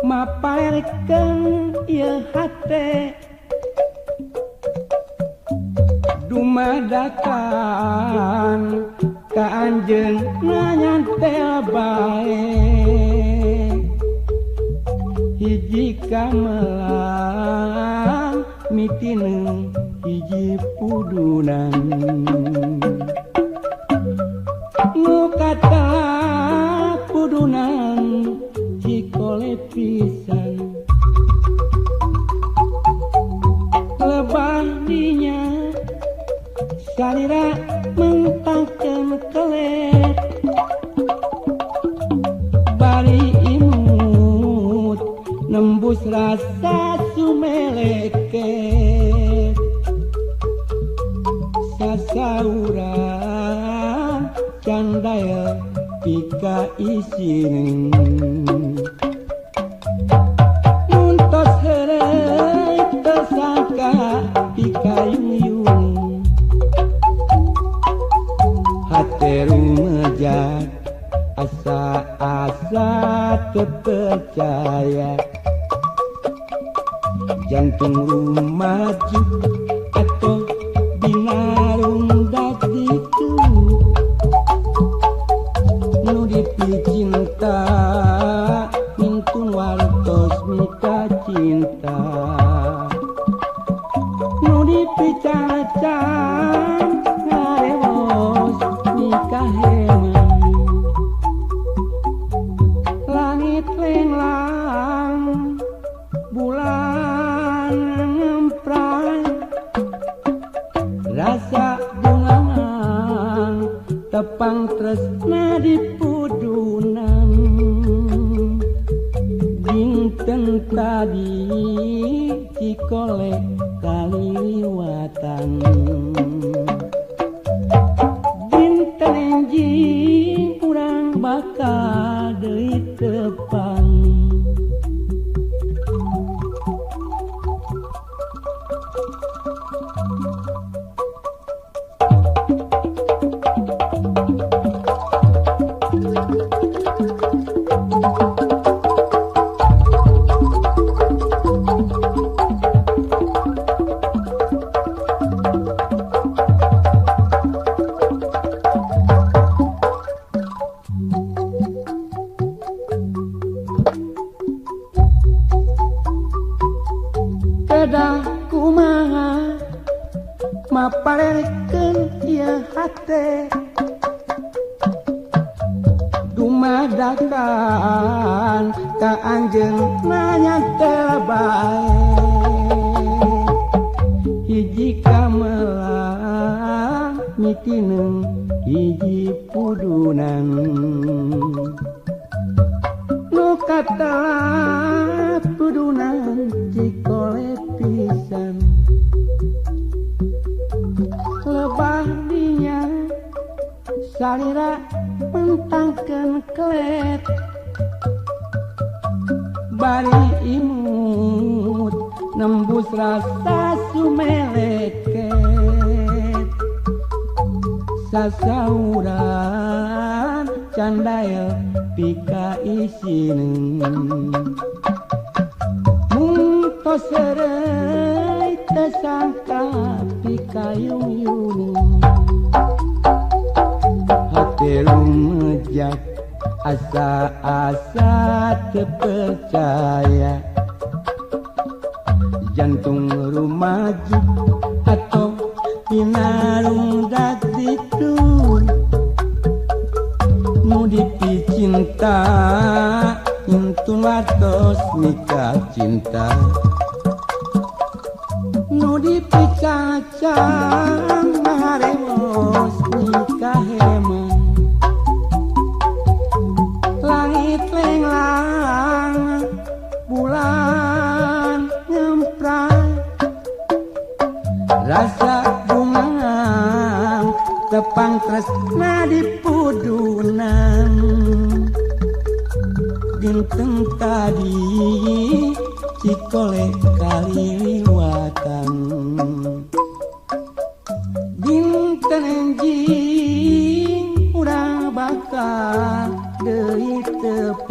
Mapalerkeun ieu hate dumadakan ka anjeun nanyantel bae hiji kamelang mitineung hiji pudunan nu kata pudunan cikole pisan lebah dinya salira mentangkeun kelet bari imut nembus rasa sumeleket sasauran candaya pika isin muntos heureuy tersangka pikayung-yung hate rumejak asa-asa teu percaya jantung rumaju atau binarung daditu nu dipicinta mintun wartos mika cinta nu dipicacan ngarewos nikah heman langit lenglang bulan ngempran rasa bungaan tepang tresna di pudunan dinten tadi cikole kaliwatan dinten enjing urang bakal deui tepang. Kedah kumaha mapalerkeun ieu hate dumadakan ka anjeun nanyantel bae hiji kamelang mitineung hiji pudunan nu kata pudunan cikole pisan lebah dinya salira mentangkeun kelet bari imut nembus rasa sumeleket sasauran candael pika isin muntos heureuy tersangka pikayung-yung hate rumejak asa-asa teu percaya jantung rumaju atau pinarung daditu nu dipicinta intun wartos nikah cinta nu dipicacang maremos nikah heman langit lenglang bulan ngempran rasa bungang tepang tresna di pudunan dinten tadi cikole kaliwatan dinten enjing urang bakal deui tepang.